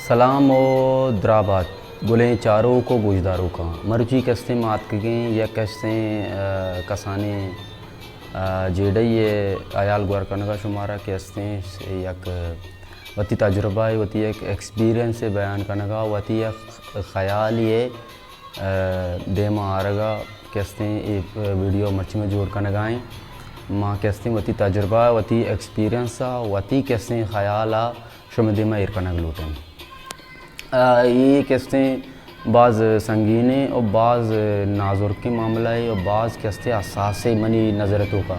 سلام و درابات گلیں چاروک و گوشداروکاں۔ مرچی کستیں ما اتکگیں یک کستیں، آ، کسانیں، آ، جیڑہ یے حیال گور کنگا شمارا کہ استیں یک وتی تجربہ ء، وتی یک ایکسپیرینس ء بیان کنگا، وتی یک خیالی ء، آ، دیما آرگا کہ استیں اے ویڈیو مرچی ما جوڑ کنگا ایں۔ ما کہ استیں وتی تجربہ، وتی ایکسپیرینس ء، وتی کہ استیں خیال ء شمئے دیما ایر کنگ لوٹیں۔ آ، اے کہ استیں باز سنگینیں و باز نازرکیں معاملہ اے و باز کہ استیں حساسیں منی نظر توکا۔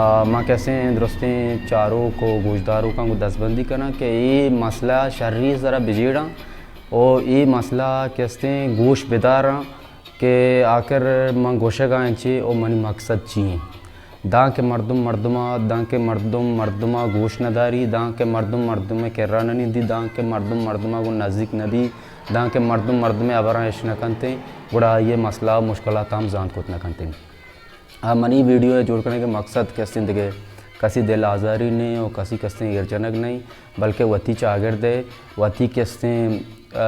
آ، ما کہ استیں درستیں چاروک و گوشداروکاں گوں دستبندی کناں کہ اے مسئلہ شری سرا بجیڑاں و اے مسئلہ کہ استیں گوش بداراں کہ آخر من گوشگا انچے و منی مقصد چی ایں۔ دانکہ مردم مردما، دانکہ مردم مردما گوش نداری، دانکہ مردم مردم کرا ننندی، دانکہ مردم مردما گوں نزیک نبی، دانکہ مردم مردم ہبراں اش نکنتیں، گڑا آئی مسئلہ و مشکلات ہم زانت کت نکنتیں۔ آ منی ویڈیو ء جوڑ کنگ ء مقصد کہ استیں دگہ کسی دل آزاری نہ ایں و کسی کہ استیں ایر جنگ نہ ایں، بلکہ وتی چاگرد ء، وتی کہ استیں، آ،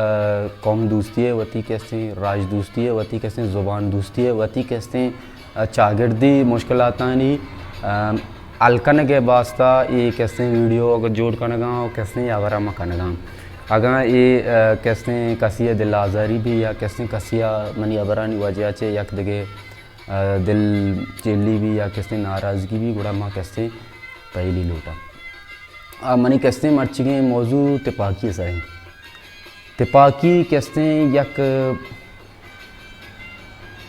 قوم دوستی ء، وتی کہ استیں راج دوستی ء، وتی کہ استیں زبان دوستی ء، وتی کہ استیں، آ، چاگردی مشکلاتانی، آ، حل کنگ ء واسطہ اے کہ استیں ویڈیو اگر جوڑ کنگاں و کہ استیں ہبراں ما کنگاں۔ اگاں اے، آ، کہ استیں کسی ء دل آزاری بی یا کہ استیں کسی ء منی ہبرانی وجہ چہ یک دگہ آ، دل چیلی بی یا کہ استیں ناراضگی بی، گڑا ما کہ استیں پہلی لوٹاں۔ آ، منی کہ استیں مرچیگیں موضوع تپاکی سر ایں۔ تپاکی کہ استیں یک،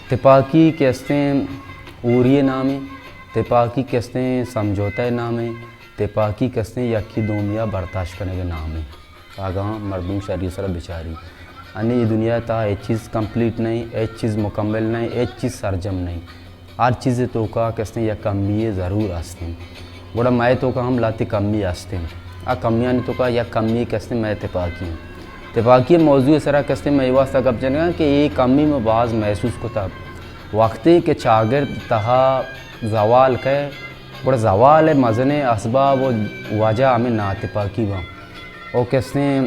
تپاکی کہ استیں ہوری نامے، تپاکی کہ استیں سمجھوتہ نامے، تپاکی کہ استیں یکی دومیا برداشت کنگ نامے۔ اگاں مردم شری سرا بچاری، انی اے دنیا تہا ہچ چیز کمپلیٹ نہ ایں، ہچ چیز مکمل نہ ایں، ہچ چیز سرجم نہ ایں۔ ہر چیز توکا کہ استیں یک کمی ضرور ہستیں۔ گڑا مئے توکا ہم لہتے کمی ہستیں۔ آ کمیانی توکا یک کمی کہ استیں مئے تپاکی ایں۔ تپاکی موضوع سرا کہ استیں مئے واسطہ گپ جنگا کہ اے کمی میں باز محسوس کتا۔ وقتی کہ چاگرد تہا زوال کئے، گڑا زوال مزنیں اسباب و وجہ ہمیں ناتپاکی باں۔ او کستیں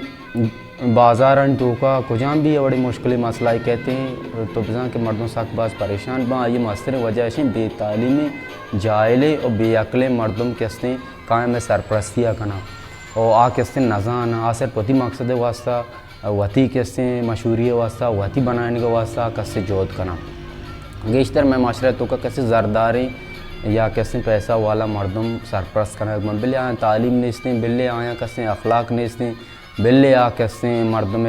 بازارانی توکا کجام بھی وڑیں مشکلیں مسئلہ کہتے ہیں تو بزاں کہ مردم سک باز پریشان باں، آئی مستریں وجہ اشیں بے تعلیمیں، جاہلیں و بے عقلیں مردم کستیں قائم سرپرستی ء کناں۔ او آ کستیں نزان آ صرف وتی مقصد واسطہ، وتی کستیں مشہوری واسطہ، وتی بنائنگ واسطہ کسے جہد کناں۔ گیشتر مئے معاشرہ توکا کسے زرداریں یا کسے پیسہ والا مردم سرپرست کنگ من، بلے آیاں تعلیم نیستیں، بلے آیاں کسے اخلاق نیستیں، بلے آ کسے مردم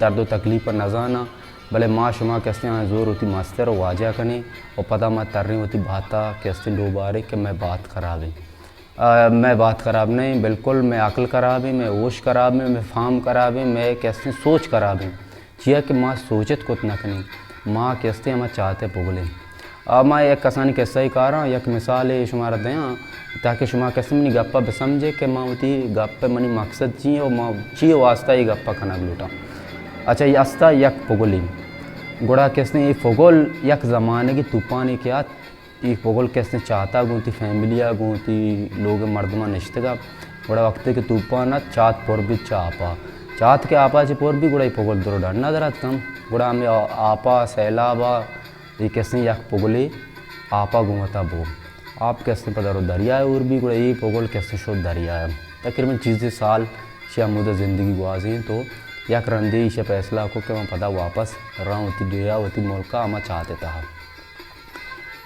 درد و تکلیف نزاناں، بلے ما شما کسے آیاں زور وتی مستر و واجہ کنیں و پدا ما تریں وتی باتا کسے ڈوبارے کہ مئے بات خرابیں۔ آ، مئے بات خراب نہ ایں، بالکل مئے عقل خراب ایں، مئے ہوش خراب ایں، مئے فہم خراب ایں، مئے کہ استیں سوچ خراب ایں۔ چیا کہ ما سوچت کت نہ کنیں، ما کہ استیں ہما چات ء پگل ایں۔ آ، ما یک کسانی قصہ ء کاراں، یک مثالے شمارا دیاں، تاکہ شما کسے منی گپ ء بسمجھے کہ ما وتی گپ ء منی مقصد چی ایں و ما چی واسطہ اے گپ ء کنگ لوٹاں۔ اچھا، اے استا یک پگلے۔ گڑا کہ استیں اے پگل یک زمانگے توپانے کہ آت، اے پگل کہ استیں چاتا گوں وتی فیملی ء گوں وتی لوگ ء مردماں نشتگ ات۔ گڑا وقتے کہ توپان ات، چات پر بیت چہ آپا۔ چات کہ آپا چہ پر بیت، گڑا اے پگل در ڈن ء در اتکن۔ گڑا ہمے آ-، آپا، سیلاب ء اے کہ استیں یک پگلے آپا گوں وتا برت۔ آپ کہ استیں پدا رو دریا ء ہور بیت، گڑا اے پگل کہ استیں شت دریا ء۔ تقریباً چیزے سال شی ہمودا زندگی گوازینت و یک رندے ایشی ء فیصلہ کت کہ من پدا واپس راں وتی ڈیہہ ء، وتی ملک ء، ہما چات ء تہا۔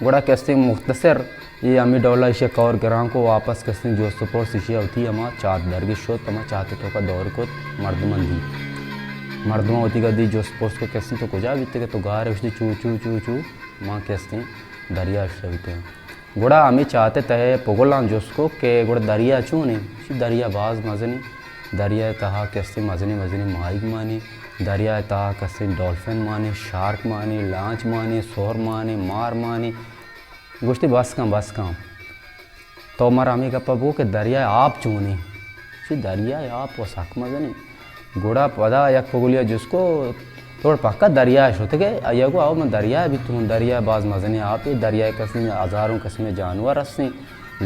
گڑا کہ استیں مختصر اے ہمے ڈول ء ایشی ء کور گران کو، واپس کہ استیں جست و پرس ایشی ء وتی ہما چات درگیش شت، ہما چات ء توکا دور کت، مردماں دی۔ مردماں وتی گدی جست پرس کو کہ استیں تو کجا بیتگ ئے، تو گار ئے؟ گوشتی چو چو چو چو، ما کہ استیں دریا ء شتہ بیتگ آں۔ گڑا ہمے چات ء تہ ء پگلاں جست کو کہ گڑا دریا چون انت؟ گوشی دریا باز مزن انت۔ دریا ء تہا کہ استیں مزنیں مزنیں ماہیگ مان انت۔ دریا ء تہا کہ استیں ڈولفن مان انت، شارک مان انت، لانچ مان انت، سہر مان انت، مار مان انت۔ گوشتی بس کن، بس کن۔ تو مارا ہمے گپ ء بگو کہ دریا ء آپ چون انت؟ گوشی دریا ء آپ و سک مزن انت۔ گڑا پدا یک پگلے ء جست کو، تو پکا دریا ء شتگ ئے؟ آئی ء گو، آؤ من دریا ء بیتگ آں، دریا ء باز مزنیں آپے، دریا ء کسیں ہزاروں قسمیں جانور ہستیں،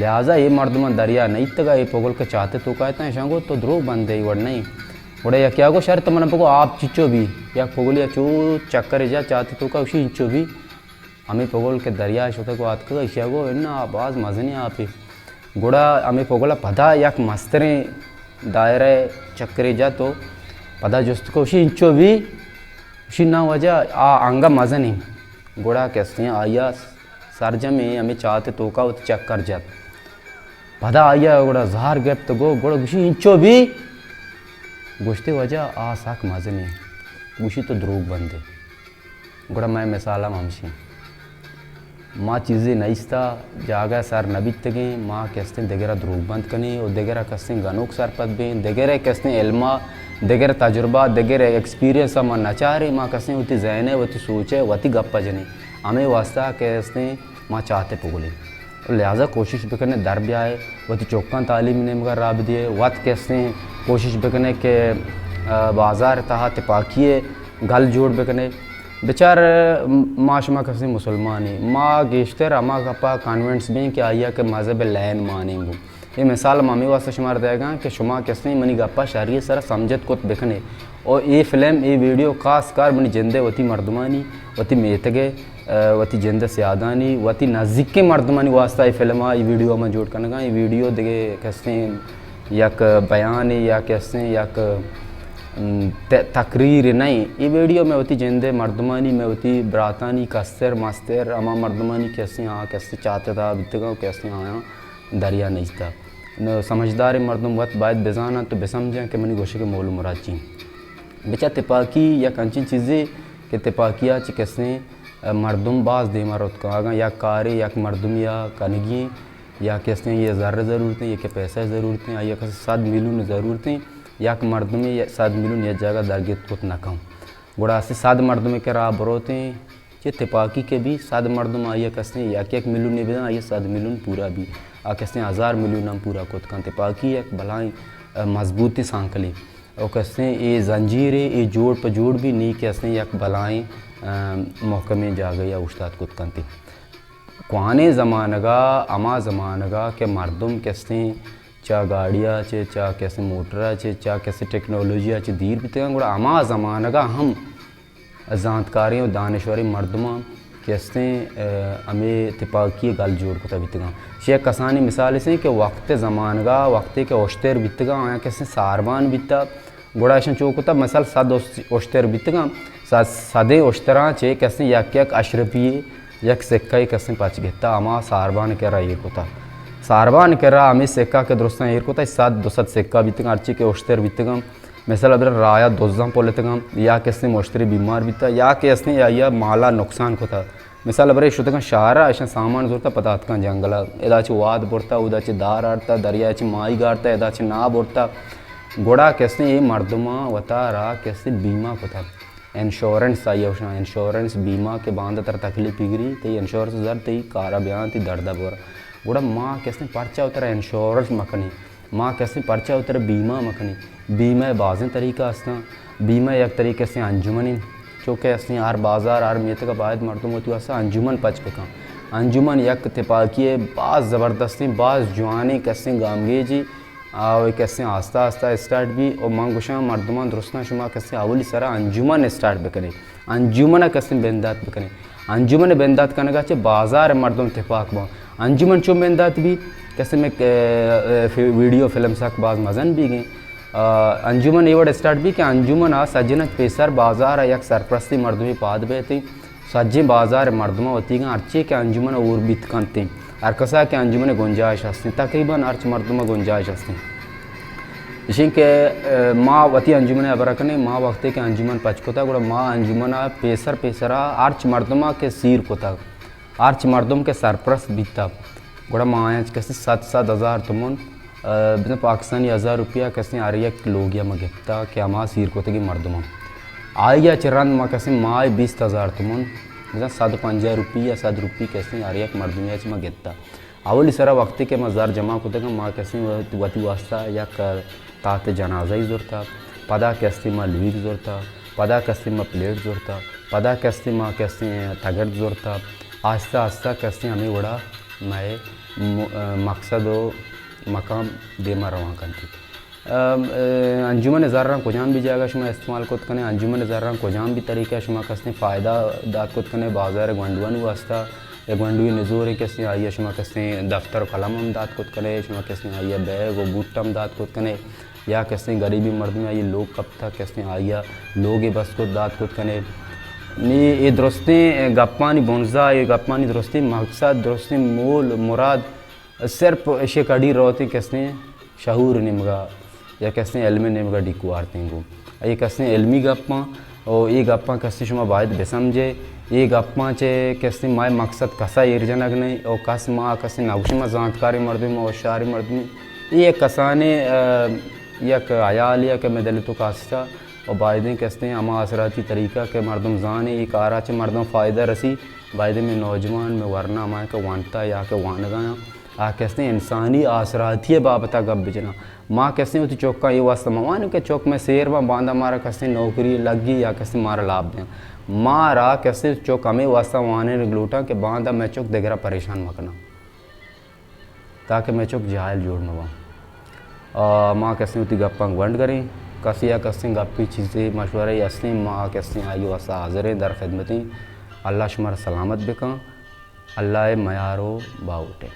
لہذا اے مردماں دریا ء نئیتگ ء اے پگل کہ چات ء توکا اتاں، ایشاں گو تو دروگ بندے، اے وڑ نہ انت۔ گڑا یکے ءَ گو، شر تو من ءَ بگو آپ چچو بی؟ یک پگلے ءَ چو چکرے جا چاتے توکا، گوشی انچو بی۔ ہمے پگل کہ دریا ءَ شتگ ءُ آتکگ، ایشی ءَ گو، انا باز مزنیں آپے۔ گڑا ہمے پگل ءَ پدا یک مستریں دائرہ ءَ چکرے جت ءُ پدا جست کو، گوشی انچو بی؟ گوشی نا واجہ، آ انگہ مزنیں۔ گڑا کستیں آئی ءَ سرجمیں ہمے چات ءِ توکا وتی چکر جت۔ پدا آئی ءَ گڑا زہر گپت، گو گڑا گوشی انچو بی؟ گوشتے واجہ آ سک مزنیں۔ گوشی تو دروگ بندے۔ گڑا مئے مثال ہم ہمشیں۔ ما چیزے نیستا، جاگہ سر نہ بیتگیں، ما کستیں دگرا دروگ بند کنیں و دگرا کستیں گنوک سرپد بیں، دگرے کستیں علما، دگرے تجربہ، دگرے ایکسپیرینس ما نچاریں، ما کستیں وتی ذہن ءَ، وتی سوچ ءَ، وتی گپ ءَ جنیں۔ ہمے واسطہ کستیں ما چاتے پگلیں۔ لہذا کوشش بکنے در بیائے، وتی چکاں تعلیم نیمگا راہ بدیے، وت کستیں کوشش بکنے کہ، آ، بازار تہا تپاکی گل جوڑ بکنے۔ بچار، ما شما کستیں مسلمانی، ما گیشتر ہما گپا کنونس بیں کہ آئی ءَ کہ مذہب لین مانیں بو۔ اے مثال ما ہمے واسطہ شمار دئیگاں کہ شما کستیں منی گپا شری سرا سمجھت کت بکنے۔ او اے فلم، اے ویڈیو خاص کر منی جندے وتی مردمانی، وتی میتگے، آ، وتی جند سیادانی، وتی نزیکیں مردمانی واسطہ اے فلم ءَ، اے ویڈیو ءَ من جوڑ کنگاں۔ اے ویڈیو دگہ کستیں یک بیانے یا کستیں یک، ام، ت-، تقریر نہ ایں۔ اے ویڈیو مئے وتی جند ءِ مردمانی، مئے وتی براتانی، کستر مستر ہما مردمانی کستیں، آ کستیں چاتے تہا بیتگاں، کستیں آیاں دریا نیستا۔ نو سمجھداریں مردم وت باید بزاننت و بسمجھنت کہ منی گوشگ ءِ مول و مراد چی انت۔ بچار تپاکی یک انچیں چیزے کہ تپاکی ءَ چہ کستیں، ءَ، مردم باز دیما روت کن۔ اگاں یک کارے یک مردمے ءَ کنگی انت یا کستیں آئی ءَ زر ءِ ضرورت انت یا کہ پیسہ ءِ ضرورت انت، آئی ءَ کستیں صد میلیون ءِ ضرورت انت، یک مردمے صد میلیون یک جاگہ درگیت کت نہ کن۔ گڑا اسے صد مردمے کہ راہ بروتیں، چہ تپاکی کہ بی، صد مردم آئی ءَ کستیں یک یک میلیونے بدن، آئی ءَ صد میلیون پورا بی۔ آ کستیں ہزار میلیون ہم پورا کت کن۔ تپاکی یک بلائیں، ءَ، مضبوطیں سانکلے۔ او کستیں اے زنجیرے، اے جوڑ پہ جوڑ بی، نی کستیں یک بلائیں، ءَ، محکمیں جاگہے ءَ اوشتات کت کنت۔ کوہنیں زمانگا، ہما زمانگا کہ مردم کستیں چا گاڑی ءَ چہ، چا کستیں موٹر ءَ چہ، چا کستیں ٹیکنالوجی ءَ چہ دیر بیتگاں، گڑا ہما زمانگا ہم زانتکاریں و دانشوریں مردماں کہ استیں، ءَ، ہمے تپاکی ءِ گل جوڑ کتہ بیتگاں۔ چہ یک کسانیں مثال استیں کہ وقت زمانگا، وقتے کہ اشتر بیتگاں، آیاں کہ استیں ساربان بیتہ، گڑا اشاں چو کتہ، مثال صد اش-، اشتر بیتگاں، صد، صدیں اشتراں چہ کہ استیں یک یک اشرفی، یک سکہ کہ استیں پچ گتہ، ہما ساربان کرا ایر کتہ۔ ساربان کرا ہمے سکہ کہ درستاں ایر کتہ، صد، دو صد سکہ بیتگاں، ہرچی کہ اشتر بیتگاں۔ مثال برے رایا دزاں پلتگاں، یا کہ استیں مشتری بیمار بیتا، یا کہ استیں آئی ءَ مالا نقصان کتا۔ مثال برے شتگاں شہرا، اشاں سامان زرتا، پدا اتکاں جنگلا، ادا چہ واد برتا، اودا چہ دار آرتا، دریا چہ ماہیگ آرتا، ادا چہ ناہ برتا۔ گڑا کہ استیں اے مردماں وتارا کہ استیں بیمہ کتا۔ انشورنس آئی ءَ گوشاں، انشورنس بیمہ کہ باندا ترا تکلیفے گری، تئی انشورنس زر تئی کارا بیاں، تئی دردا بور۔ گڑا ما کہ استیں پرچا وترا انشورنس مکنیں؟ ما کہ استیں پرچا وترا بیمہ مکنیں؟ بیمہ ءِ بازیں طریقہ استاں۔ بیمہ یک طریقہ استیں انجمن انت، چونکہ استیں ہر بازار، ہر میتگا باید مردم وتی واسطہ انجمن پچ بکن۔ انجمن یک تپاکی ءِ باز زبردستیں، باز جوانیں کہ استیں گامگیجے، آ، او کہ استیں آستہ آستہ اسٹارٹ بی۔ او من گوشاں مردماں درستاں، شما کہ استیں اولی سرا انجمن اسٹارٹ بکنے، انجمن ءَ کہ استیں بندات بکنے۔ انجمن ءِ بندات کنگا چہ بازار ءِ مردم تپاک باں۔ انجمن چون بندات بی؟ کہ استیں مئے، ا، ا، فی-، ویڈیو فلم سک باز مزن بیگیں۔ آ، انجمن اے وڑ اسٹارٹ بی کہ انجمن ءَ سجن ءَ پیسر بازار ءَ یک سرپرستیں مردمے پاد بیتیں۔ سجیں بازار ءِ مردماں وتیگاں ہرچی کہ انجمن ءَ ہور بیت کنتیں، ہر کسا کہ انجمن ءِ گنجائش ہستیں، تقریباً ہرچ مردم ءَ گنجائش ہستیں۔ اشیں کہ، ءَ، ما وتی انجمن ءِ ہبرا کنیں، ما وقتے کہ انجمن پچ کتا، گڑا ما انجمن ءَ پیسر پیسرا ہرچ مردم ءَ کہ سیر کتا، ہرچ مردم کہ سرپرست بیتا، گڑا ما آیاں چہ کسیں صد، صد ہزار تومن، ءَ، بزاں پاکستانی ہزار روپیہ کسیں ہر یک لوگی ءَ ما گپتا کہ ہما سیر کتگیں مردماں۔ آئی ءَ چہ رند ما کسیں ماہ بیست ہزار تومن، بزاں صد و پنجاہ روپی یا صد روپی کسیں ہر یک مردمے ءَ چہ ما گپتا۔ اولی سرا وقتے کہ ما زر جمع کتگاں، ما کسیں وت-، وتی واسطہ یک تات جنازہ ای زرتا، پدا کسیں ما لویگ زرتا، پدا کسیں ما پلیٹ زرتا، پدا کسیں ما کسیں تگرد زرتا۔ آہستہ آہستہ کسیں ہمے وڑا مئے م-، مقصد و مقام دیما روان کنتی۔ ام، اه، انجمن زراں کجام بھی جاگہ شما استعمال کت کنے، انجمن زراں کجام بھی طریقہ شما کستیں فائدہ دات کت کنے، بازار گونڈوانی واسطہ یا گونڈوی نزوریں کستیں آئی ءَ شما کستیں دفتر و قلم ہم دات کت کنے، شما کستیں آئی ءَ بیگ و بوٹ ہم دات کت کنے، یا کستیں غریبی مردم آئی لوگ کپتا کستیں آئی ءَ لوگے بس کت دات کت کنے۔ نی اے درستیں گپانی بنزا، اے گپانی درستیں مقصد، درستیں مول مراد صرف ایشی کڑی روتیں کستیں شعور نیمگا یا کستیں علم نیمگا ڈیک وارتیں گوں۔ اے کستیں علمی گپاں او اے گپاں کستیں شما باید بسمجھے۔ اے گپاں چہ کستیں مئے مقصد کسا ایر جنگ نہیں او کس ما کستیں نگوشیں ما زانتکاریں مردم، ما ہوشیاریں مردم۔ اے یک کسانیں، اه، یک حیال یا کہ مئے دل تو کاستا او بایدیں کستیں ہما آسراتی طریقہ کہ مردم زانے اے کارا چہ مردم فائدہ رسی، بایدیں مئے نوجوان، مئے ورنا ہما کہ وانتا یا کہ وانگایاں آ کستیں انسانی آسراتی ءِ بابت ءَ گپ بجناں۔ ما کستیں وتی چکاں اے واسطہ مہ وانیں کہ چک مئے سیر باں، باندا مارا کستیں نوکری لگی یا کستیں مارا لاپ دیاں۔ مارا کستیں چک ہمے واسطہ وانینگ لوٹاں کہ باندا مئے چک دگرا پریشان مہ کناں، تاکہ مئے چک جاہل جوڑ مہ باں۔ آ، ما کستیں وتی گپاں گونڈ کریں، کسی ءَ کستیں گپی چیزے مشورہ ہستیں، ما کستیں آئی واسطہ حاضریں، در خدمتیں۔ اللہ شمارا سلامت بکن۔ اللہ ءِ میار و باہوٹیں۔